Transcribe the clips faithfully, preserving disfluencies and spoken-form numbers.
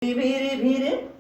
भीर भीर,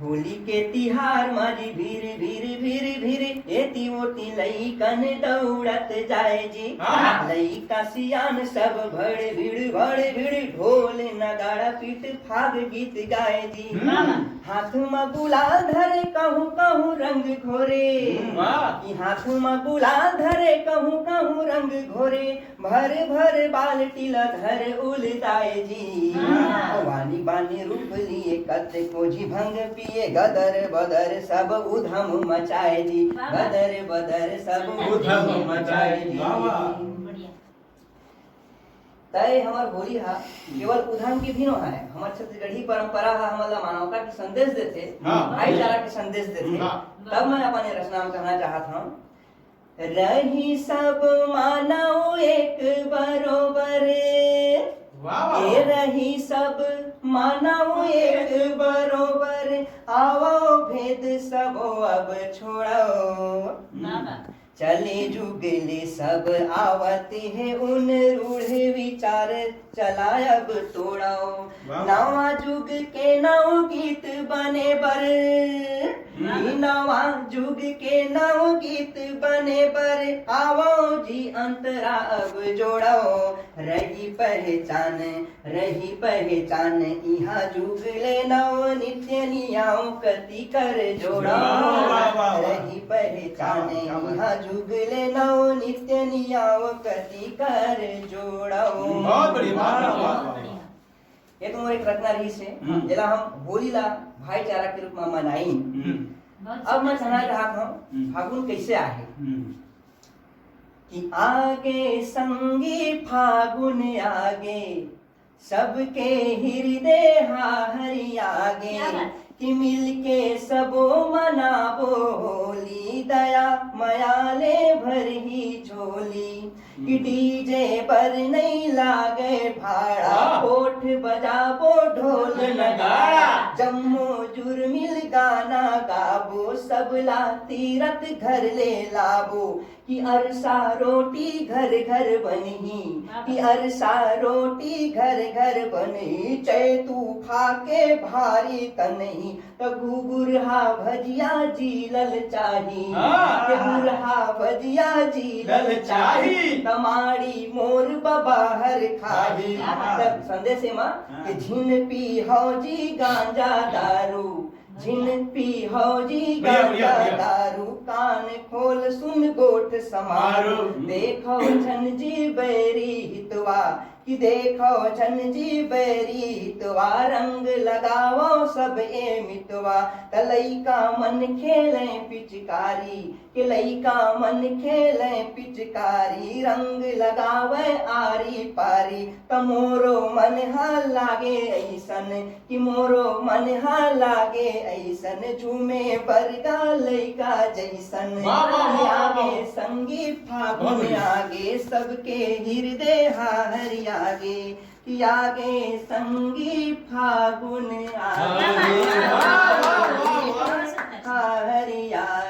होली के तिहार मा जी भीर भीर भीर भीर, एती ओती लइकन दौड़त जाए जी। हाँ। लइका सियान सब भड़ भिड़ भड़ भिड़, ढोल नगाड़ा पीट फाग गीत गाए जी। हम्म। हाथ मा गुलाल धरे कहूँ कहूँ रंग घोरे। हम्म, वाह। कि हाथ मा गुलाल धरे कहूँ कहूँ रंग घोरे, भर भर बाल्टी ला धर उलदाए जी। हाँ। बानी बानी रूप लिए कतको झी भंग पिए, गदर बदर सब उधम मचाए जी। वाह, वाह। गदर बदर सब उधम मचाए जी। वाह, वाह। बढ़िया। तय हमर होली हा केवल उधम के भी नो है, हमर छत्तीसगढ़ी परंपरा हा हमन ला मानवता के संदेश देथे, हाँ। भाईचारा के संदेश देथे। हाँ। तब मैं अपन ये रचना में कहना चाहत हूँ, रही सब मानव एक बरोबर। वाह, वाह, ए वाह। रही सब मानव एक बरोबर, आवो भेद सबो अब छोड़ो। वाह, वाह। चले जुग ले सब आवत हे उन रूढ़ विचार, चला अब तोड़ो। वाह। नवा जुग के नव गीत बने बर, वाह। नवा जुग के नव गीत बने बर, आवो जी अंतरा अब जोड़ो। रही पहचान, रही पहचान, इहाँ जुग ले नव नित्य नियाव कति कर जोड़ो। वाह, वाह, वाह, वाह। रही पहचान, क्या बात, क्या बात। इहाँ जुग ले नव नित्य नियाव कति कर जोड़ो। बहुत बढ़िया, वाह, वाह, वाह, वाह। ये तो मोर एक रचना रहिस हे, हम्म। जेला हम होली ला भाईचारा के रूप में मनाइन। हम्म। बहुत अब मैं सुंदर कहना संदेश। चाहत हूँ, हम्म। फागुन कैसे आहे? हम्म। कि आगे संगी फागुन आगे, सबके हृदय हा हरियागे। क्या बात। कि मिलके सबो मनाबो होली, दया मया ले भरही झोली। कि हम्म। डीजे बर नइ लागे भाड़ा, वाह। कोठ बजाबो ढोल नगाड़ा। नगाड़ा। जम्मो जुरमिल गाना गाबो, सबला तीरथ घर ले लाबो। कि अरसा रोटी घर घर बनही, वाह। कि अरसा रोटी घर घर बनही, चैतू खा के भारी तनही। त गुगुरहा भजिया जी ललचाही, हाँ। के गुरहा भजिया जी ललचाही। ललचाही। त माड़ी मोर बबा हर खाही। खाही। त संदेश एमा हाँ। कि झिन पीहव जी गांजा दारू, झिन पीहव जी बढ़िया, बढ़िया, गांजा बढ़िया। दारू, कान खोल सुन गोठ समारू। समारू। देखव झन जी बैरी हितवा, कि देखव झन जी बैरी हितवा, रंग लगावव सब ए मितवा। त लइका मन खेले पिचकारी, के लइका मन खेले पिचकारी, रंग लगावे आरी पारी। त मोरो मन हा लागे अइसन, कि मोरो मन हा लागे अइसन, झूमे बर गा लइका जइसन। वाह, वाह, वाह, वाह, वाह। आगे संगी फागुन बहुत बढ़िया। आगे, सबके हृदय हा हरियागे। कि आगे संगी फागुन आगे, आगे, वाह, वाह, वाह, वाह। हा हरिया